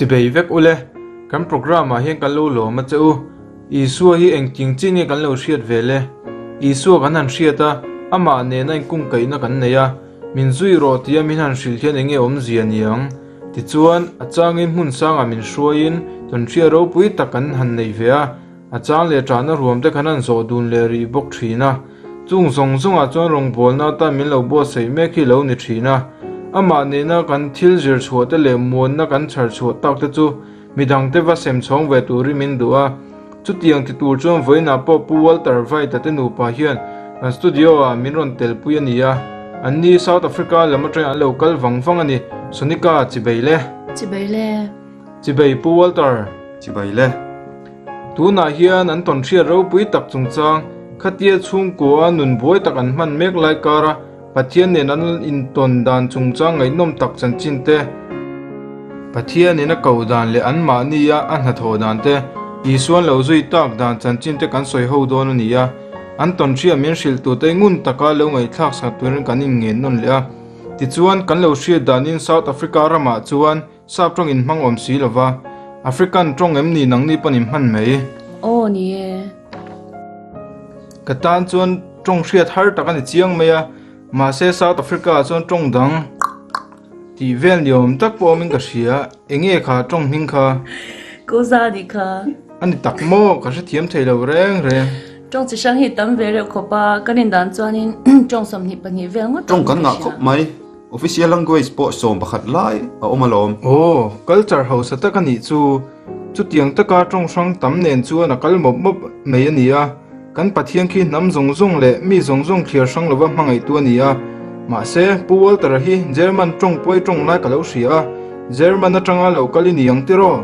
Chibei vek ule, kan programme ah hian kan lo lawm a che u. Isua hi engtin chin nge kan lo hriat ve le? Isua kan han hriat a, amah nena inkungkaihna kan nei a, min zui rawh tia min han hrilh hian enge awmzia ni ang? Tichuan, a changin hmun sangah min hruaiin tawnhriat ropui tak kan han nei ve a, a chang leh ṭahna ruam te kan han zawh dun leh rih bawk ṭhin a. Chung zawng zawngah chuan rawngbawlna atan min lo buatsaih mek hi lo ni ṭhin a. Amah nena kan thil zir chhuah te leh muanna kan chhar chhuah tak te chu Midangte va sem chhawng ve turin min duh a, chutiang ti tur chuan vawiinah pawh Pu Walter Veit-a te nupa hian kan studio-ah min rawn telpui a ni a, anni South Africa lam atangin an lo kal vang vang a ni, Sonika, chibei le. Chibei le. Chibei Pu Walter. Chibei le. Tunah hian an tawnhriat ropui tak chungchang, khatia chhungkua nun buai tak an hman mek lai kara Pathian nen an intawn dan chungchang ngaihnawm tak chanchin te, Pathian in a ko dan leh anmahnia a hnathawh dan te, Isuan lo zui tak dan chanchin te kan sawi ho dawn a ni a. An tawnhriat min hrilh tute ngun taka lo ngaihthlak sak turin kan inngen nawn leh a. Tichuan, kan lo hriat danin South Africa ramah chuan Sap tawng in hmang awm si lova, African tawng em ni nangni pawn in hman mai? Aw ni e. Ka tan chuan tawng hriat har tak a ni chiang mai a, mahse South Africa ah chuan tawng dang tih vel ni awm tak pawh awmin ka hria, enge kha tawng hming kha? Koza nih kha. A ni tak maw? Ka hrethiam thei lo reng reng. Tawng chi hrang hi tam ve reuh khawp a, ka rin dan chuanin tawng 22 vel ngawt Tawng kan ngah khawp mai. Official language pawh 11 lai a awm alawm. Aw, culture hausa tak a nih chu. Chutiang taka tawng hrang tam nen chuan a kal mawp mawp mai a ni a. Kan Pathian khi hnam zawng zawng leh mi zawng zawng thliar hrang lova hmangaihtu a ni a. Mahse, Pu Walter-a hi German tawng pawi tawng lai ka lo hria a, German atanga lo kal i ni ang tiraw?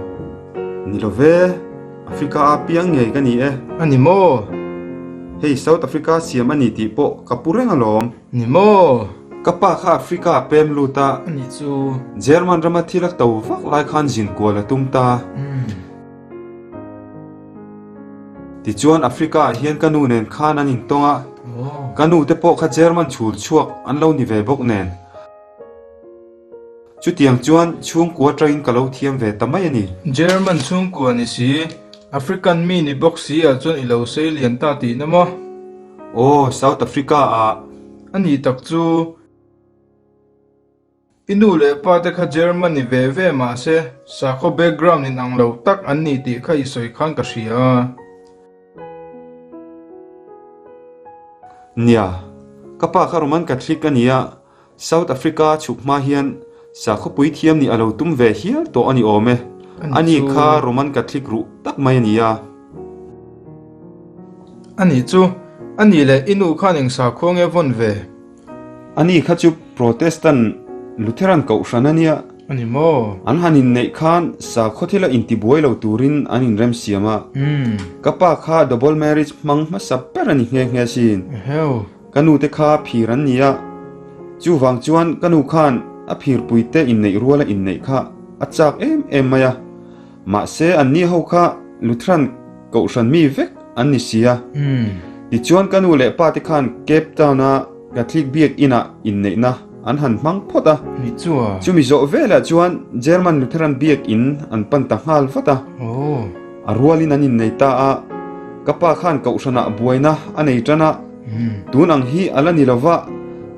Ni lo ve, Africa-a piang ngei ka ni e. A ni maw? Hei South Africa siam a ni tih pawh ka pu reng alawm. Ni maw? Ka pa kha Africa a pem lut a. A nih chu. German rama thil a to vak lai khan zin kual a tum ta. Tichuan Africa ah hian ka nu nen khan an intawng a. Ka nu te pawh kha German chhul chhuak an lo ni ve bawk nen. Chutiang chuan chhungkua atangin ka lo thiam ve ta mai a ni. German chhungkua ni si, African mi ni bawk si ah chuan i lo sei lian ta tihna maw? Aw, South Africa ah. A nih tak chu. I nu leh pa te kha German ni ve ve mahse sakhaw background in ang lo tak an ni tih kha i sawi khan ka hria. Nia, ka pa kha Roman Catholic a nia, South Africa chhuk hma hian sakhawpui thiam nih a lo tum ve hial tawh a ni awm e. Ani kha Roman Catholic ruh tak mai a ni a. A nih chu, a nih leh i nu khan eng sakhua nge vawn ve? Ani kha chu Protestant Lutheran kohhran a nia. A ni maw? An han inneih khan sakhaw thila intibuai lo turin an inremsiam a. Ka pa kha double marriage hmang hmasa ber a ni nghe nghe asin. Eheu. Ka nu te kha phir an ni a, chuvang chuan ka nu khan a phirpui te inneih ruala inneih kha a chak em em mai a, mahse an ni ho kha Lutheran kohhran mi vek an ni si a. Tichuan ka nu leh pa te khan Cape Town-a Catholic biak inah inneihna an han hmang phawt a, chumi zawh velah chuan German Lutheran biak in an pan ta nghal vat a, a rualin an innei ta a, ka pa khan kohhranah buaina a nei tan a. Tun ang hi a la ni lo va,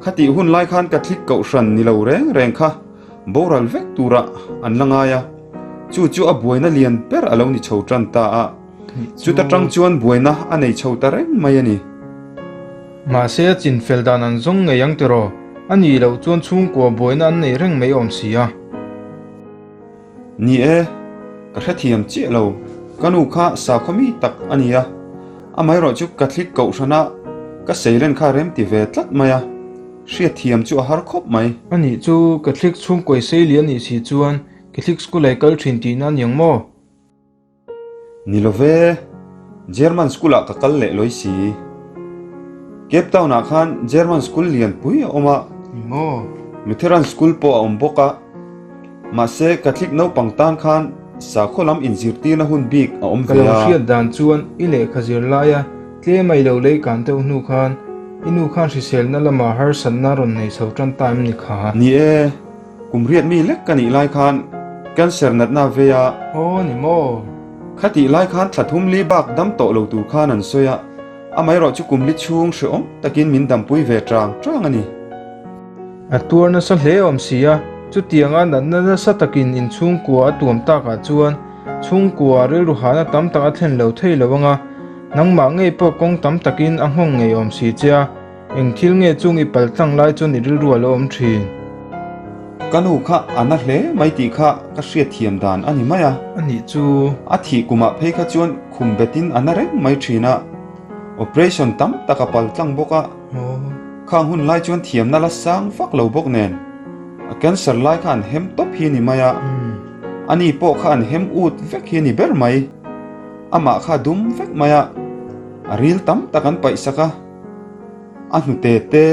khatih hun lai khan Catholic kohhran ni lo reng reng kha boral vek turah an la ngai a, chu chu a buaina lian ber a lo ni chho tan ta a, chuta tang chuan buaina a nei chho ta reng mai a ni. Mahse a chin fel dan an zawng ngei ang tiraw, a nih loh chuan chhungkua buaina an nei reng mai awm si a. Ni e, ka hrethiam chiah lo. Ka nu kha sakhaw mi tak a ni a, amaherawh chu Catholic kohhrana ka seilen kha rem ti ve tlat mai a, hriatthiam chu a har khawp mai. A nih chu Catholic chhungkawi seili a nih si chuan Catholic school ah i kal thin tihna a ni ang maw? Ni lo ve, German school ah ka kal leh lawi si. Cape Town ah khan German school lian pui a awm a, Lutheran school pawh a awm bawk a. Mahse Catholic naupang tan khan sakhaw lam inzirtirna hun bik a awm Ka ve lo a. hriat dan chuan i lehkha zir laia tlem a i lo lei kan deuh hnu khan i nu khan hriselna lama harsatna rawn nei chho tan ta em ni kha? Ni e, Kum riat mi lek ka nih lai khan Cancer natna a vei a. Aw ni maw? Khatih lai khan thla thum li bak dam tawh lo tur khan an sawi a, amaherawh chu kum li chhung hrehawm takin min dampui ve tang tang a ni. A tuar nasa hle awm si a, chutianga natna nasa takin inchhungkua a tuam takah chuan chhungkua rilru hahna tam tak a thlen lo thei lo anga, nangmah ngei pawh kawng tam takin a nghawng ngei awm si che a. Eng thil nge chung i pal tlang lai chuan i rilru a lo awm thin? Ka nu kha a na hle mai tih kha ka hriatthiam dan a ni mai a. A nih chu. A thih kumah phei kha chuan khum betin a na reng mai thin a. Operation tam tak a pal tlang bawk a. Khang hun lai chuan thiamna la sang vak lo bawk nen. A cancer lai kha an hem tawp hi a ni mai a. Ani pawh kha an hem ut vek hi a ni ber mai. Amah kha a dum vek mai a. A ril tam tak an paihsak a. A hnute te,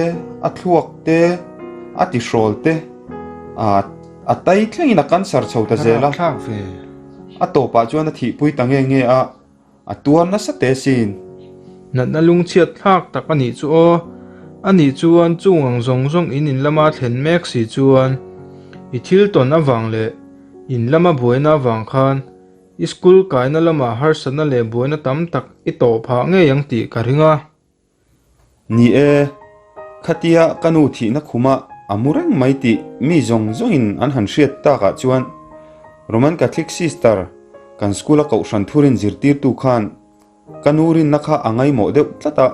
a thluak te, a tihrawl te, a a tai thlengin a cancer chho ta zel a. A tawpah chuan a thihpui ta nge nge a, a tuar nasa te sin. Natna lungchhiat thlak tak a nih chu aw. A nih chuan chung ang zawng zawng in in lama thlen mek si chuan i thil tawn avang leh in lama buaina avang khan I school kaina lamah harsatna leh buaina tam tak i tawh phah ngei ang tih ka ring a. Ni e, khatia ka nu thihna khuma a mu reng mai tih mi zawng zawngin an han hriat takah chuan Roman Catholic Sister kan school a kohhran thurin zirtirtu khan Ka nu rinna kha a ngaimawh deuh tlat a,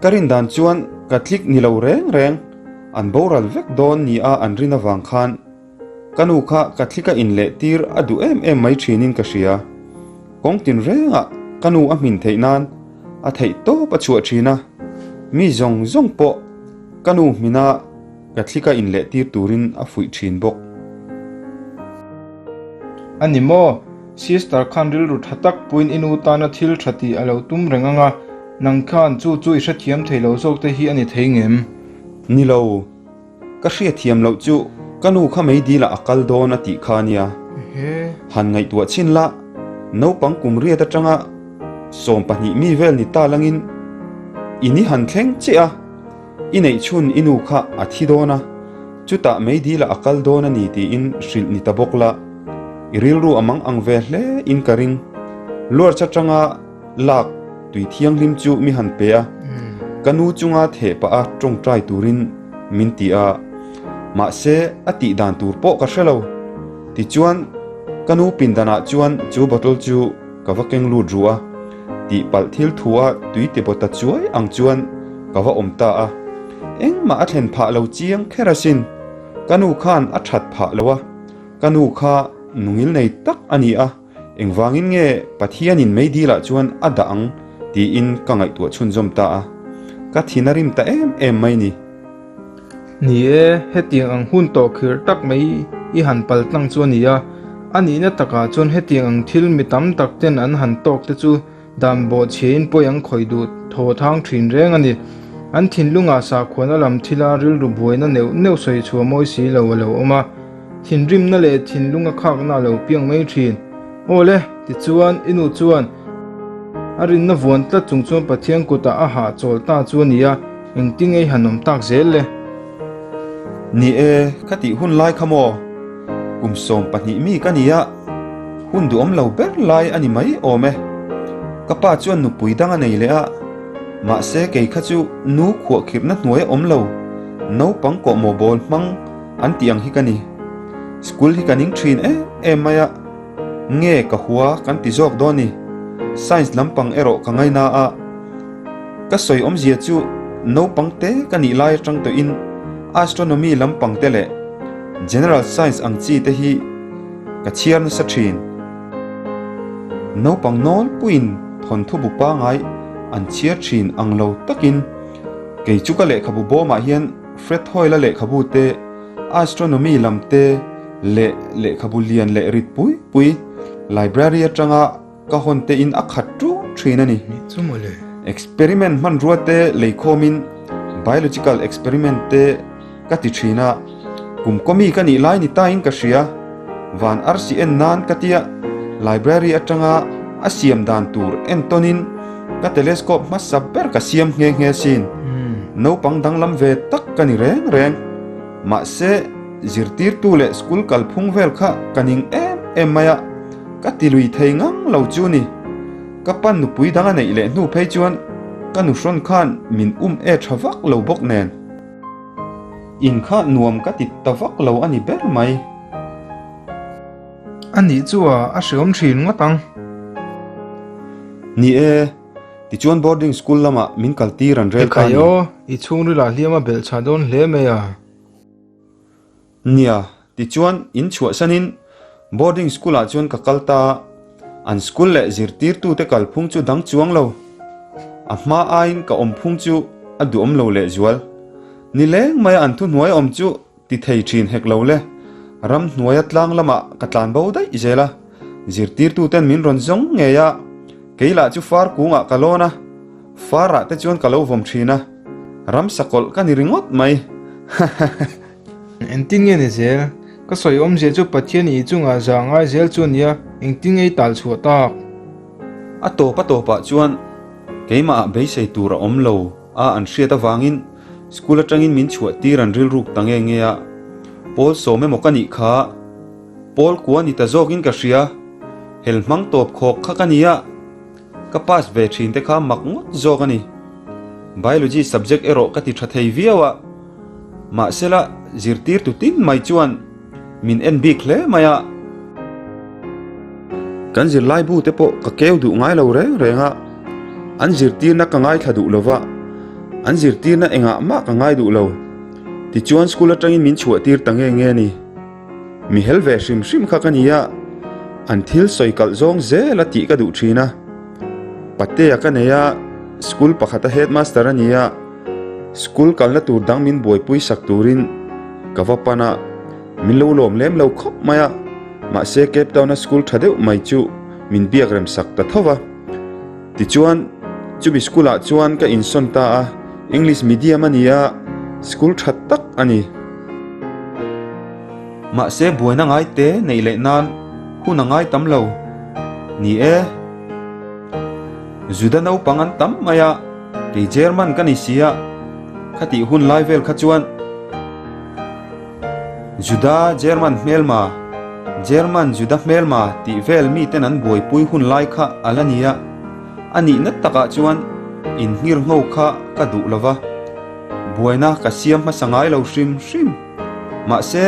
ka rin dan chuan ka tlik ni lo reng reng, an boral vek dawn ni a an rin avang khan ka nu kha ka thlika inleh tir a duh em em mai thinin ka hria. Kawng tin rengah ka nu a hmin theih nan a theih tawp a chhuah thin a, mi zawng zawng pawh ka nu hmina Ka thlika inleh tir turin a fuih thin bawk. A ni maw? Sister khan rilru tha tak puiin i nu tana thil tha tih a lo tum reng ang a, nang khan chu chu i hrethiam thei lo zawk te hi a ni thei ngem? Ni lo, ka hriathiam loh chu ka nu kha meidilah a kal dawn a tih kha a nia. Han ngaihtuah chhin la, naupang kum riat atanga 12 mi vel ni ta langin i ni han thleng chiah a. I neih chhun i nu kha a thi dawn a, chutah meidilah a kal dawn a ni tiin hrilh ni ta bawk la. I rilru a mang ang ve hle in ka ring. Luarch atanga lak tui thianghlim chu mi han pe a, ka nu chunga theh pah a tawngtai turin min ti a, mahse a tih dan tur pawh ka hre lo. Tichuan ka nu pindanah chuan chu bottle chu ka va keng lut ru a. Tihpalh thil thu a tui ti baw ta chuai ang chuan ka va awm ta a, engmah a thlen phah lo chiang kher asin. Ka nu khan a that phah lo a, ka nu kha nungil nei tak a ni a, engvangin nge Pathianin meidilah chuan a dah ang tiin ka ngaihtuah chhunzawm ta a, ka thin a rim ta em em mai ni. Ni e, hetiang ang hun tawh khirh tak mai i han pal tlang chu a ni a, a nihna takah chuan hetiang ang thil mi tam tak ten an han tawk te chu dan bawhchhiain pawi an khawih duh thaw thang thin reng a ni. An thinlungah sakhuana lam thila rilru buaina neuh neuh sawi chhuah mawi si lo a lo awm a, thinrimna leh thinlunga khakna a lo piang mai thin. Aw le, tichuan i nu chuan a rinna vuan tlat chung chuan Pathian kutah a hahchawl ta chu a ni a. Engtin ngei han awm tak zel le? Ni e, ka tih hun lai kha maw? Kum 12 mi ka ni a, hun duhawm lo ber lai a ni mai awm e. Ka pa chuan nupui dang a nei leh a, mahse kei kha chu nu khuahkhirhna hnuai a awm lo, naupang kawhmawh bawl hmang an tih ang hi ka ni. School hi ka ning thin em em mai a, nge ka hua kan ti zawk dawn ni? Science lampang erawh ka ngaina a. Ka sawi awmzia chu naupang te ka nih lai atang tawhin astronomy lampang te leh general science ang chi te hi ka chhiar nasa thin. Naupang nawlpuiin thawnthu bu pangai an chhiar thin ang lo takin kei chu ka lehkhabu bawmah hian Fred Hoyle-a lehkhabu te, astronomy lam te leh lehkhabu lian leh rit pui pui library atanga Ka hawn te in a khat ṭu ṭhin a ni. Chu maw le. Experiment hmanrua te leikhawm in biological experiment te ka ti ṭhin a, kum kawmi ka nih lai ni ta in ka hria. Van arsi en nan ka tia library aṭanga a siam dan tur entawn in ka telescope hmasa ber ka siam nghe nghe sin. Naupang danglam ve tak ka ni reng reng. Mahse. zirtirtu leh school kalphung vel kha ka ning em em mai a, ka ti lui thei ngang lo chu ni. Ka pan nupui dang a neih leh hnu phei chuan ka nuhrawn khan min um e tha vak lo bawk nen. In kha nuam ka ti ta vak lo a ni ber mai. A nih chu a, a hreawm thin ngawt ang. Ni e, tichuan boarding school lamah min kal tir an rel ta a ni. Ekhai aw, i chhungrilah hliam a belh chah dawn hle mai a. Nia, tichuan in chhuahsanin boarding school ah chuan ka kal ta a, an school leh zirtirtute kalphung chu dang chuang lo. A hma aiin ka awmphung chu a duhawm lo lehzual. Nileng maia an thuhnuai awm chu Ti thei thin hek lo le. Ramhnuaia tlang lamah ka tlan bo daih zel a, zirtirtuten min rawn zawng ngei a, kei lah chu far kungah ka lawn a, farah te chuan ka lo vawm thin a, ramsa kawlh ka ni ringawt mai. Engtin nge ni zel? Ka sawi awmzia chu Pathian i chungah zah ngai zel chu nia, engtin nge i tal chhuah tak? A tawp a tawpah chuan keimahah beisei tur a awm lo. A an hriat avangin school atangin min chhuah tir an rilruk ta nge nge a, Pawl sawm emaw ka nih kha, Pawl kua ni ta zawkin ka hria, hel hmang tawp khawk kha ka ni a, ka pass ve thin te kha mak ngawt zawk a ni. Biology subject erawh ka ti tha thei viau a, mahsela zirtirtu tin mai chuan Min en bik hle mai a. Kan zirlaibu te pawh ka keu duh ngai lo reng reng a, an zirtirna ka ngaithla duh lo va, an zirtirna engah mah ka ngai duh lo. Tichuan school atangin min chhuah tir ta nge nge ni. Mi hel ve hrim hrim kha ka ni a, an thil sawi kalh zawng zel a tih ka duh thin a. Patea ka nei a, school pakhata headmaster a ni a, School kalna tur dang min buaipui sak turin ka va pan a, min lo lawm lem lo khawp mai a, mahse Cape Town-a school tha deuh mai chu min biak rem sak ta tho va. Tichuan, chumi school-ah chuan ka insawn ta a, English medium a ni a, school tha tak a ni. Mahse buaina ngai te neih leh nan hun a ngai tam lo. Ni e. Juda naupang an tam mai a, kei German ka ni si a, khatih hun lai vel kha chuan Juda German hmelma, German Juda hmelma tih vel miten an buaipui hun lai kha a la ni a, a nihna takah chuan inhngir ngho kha ka duh lo va, buaina ka siam hmasa ngai lo hrim hrim. Mahse,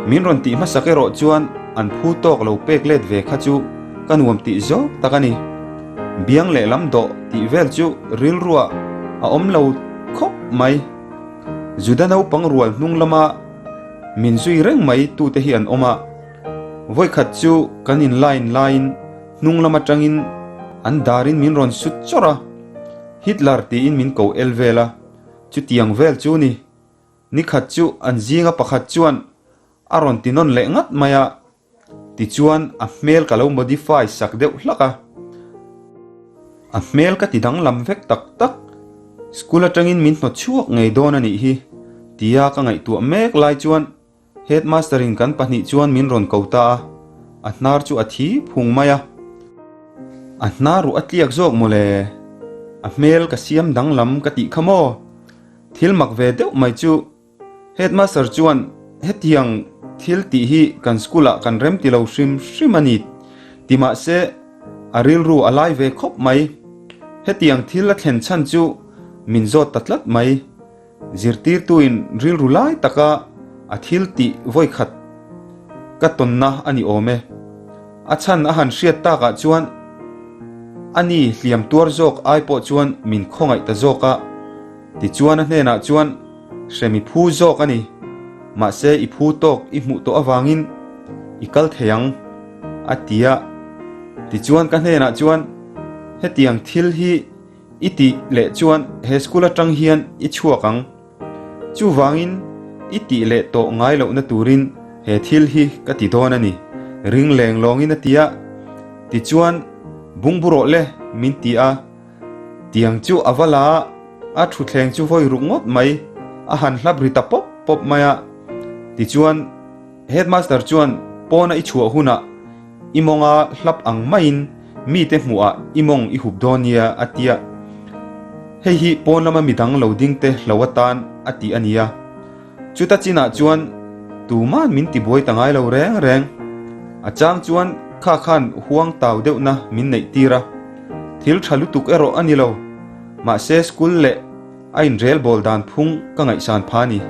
min rawn tih hmasak erawh chuan an phu tawk lo pek let ve kha chu ka nuam tih zawk tak a ni. Biang lehlam dawh tih vel chu rilruah a awm lo khawp mai. Juda naupang rual hnung lama min zui reng mai tute hi an awm a. Vawikhat chu kan in line laiin hnung lam atangin an darin min rawn sut chawrh a, Hitler tiin min ko el vel a, chutiang vel chu ni. Nikhat chu an zinga pakhat chuan a rawn ti nawn leh ngat mai a, tichuan a hmel ka lo modify sak deuh hlak a. A hmel ka ti danglam vek tak tak, school atangin min hnawt chhuak ngei dawn a nih hi tia ka ngaihtuah mek lai chuan Headmaster in kan pahnih chuan min rawn ko ta a, a hnar chu a thi phung mai a. A hnar ruh a tliak zawk mawle, a hmel ka siam danglam ka tih kha maw? Thil mak ve deuh mai chu Headmaster chuan hetiang thil tih hi kan school ah kan rem ti lo hrim hrim a ni ti mahse a rilru a lai ve khawp mai. Hetiang thil a thlen chhan chu min zawt ta tlat mai. Zirtirtuin rilru lai taka a thil tih vawikhat ka tawnna a ni awm e. A chhan a han hriat takah chuan a ni hliam tuar zawk ai pawh chuan min khawngaih ta zawk a. Tichuan a hnenah chuan hrem i phu zawk a ni, mahse i phu tawk i hmuh tawh avangin i kal thei ang, a ti a. Tichuan ka hnenah chuan hetiang thil hi I tih leh chuan he school atang hian i chhuak ang. Chuvangin i tih leh tawh ngai lohna turin he thil hi ka ti dawn a ni, ring leng lawngin a ti a. Tichuan bungbu rawh le min ti a. Tiang chu a va la a, a thutthleng chu vawi ruk ngawt mai, a han hlap ri ta pawp pawp mai a. Tichuan Headmaster chuan pawna i chhuah hunah i mawnga hlap ang maiin mite hmuhah i mawng i hup dawn nia a tia. Hei hi pawn lama midang lo dingte hlo atan a tih a nia. Chuta chinah chuan tuman min tibuai ta ngai lo reng reng. A chang chuan kha khan huang tau deuhna min neih tir a. Thil tha lutuk erawh a ni lo. Mahse school leh a inrelbawl dan phung ka ngaihsan pha ni.